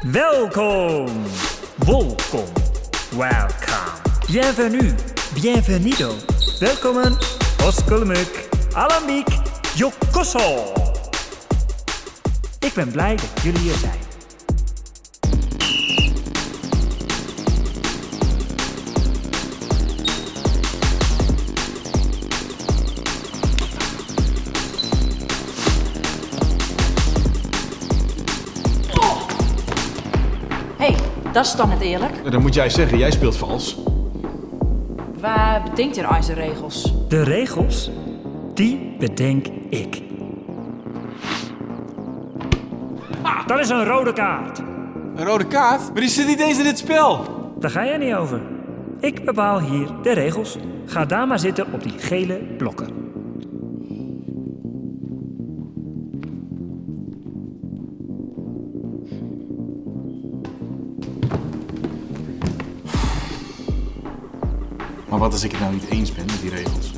Welkom! Wolkom! Welcome! Bienvenue! Bienvenido! Welkommen! Oskelmuk! Alambiek! Jokosso! Ik ben blij dat jullie hier zijn. Hé, dat is toch net earlik? Dat moet jij zeggen, jij speelt vals. Wa betinkt hjir eins de regels? De regels? Die bedenk ik. Dat is een rode kaart. Een rode kaart? Maar die zit niet eens in dit spel. Daar ga jij niet over. Ik bepaal hier de regels. Ga daar maar zitten op die gele blokken. Maar wat als ik het nou niet eens ben met die regels?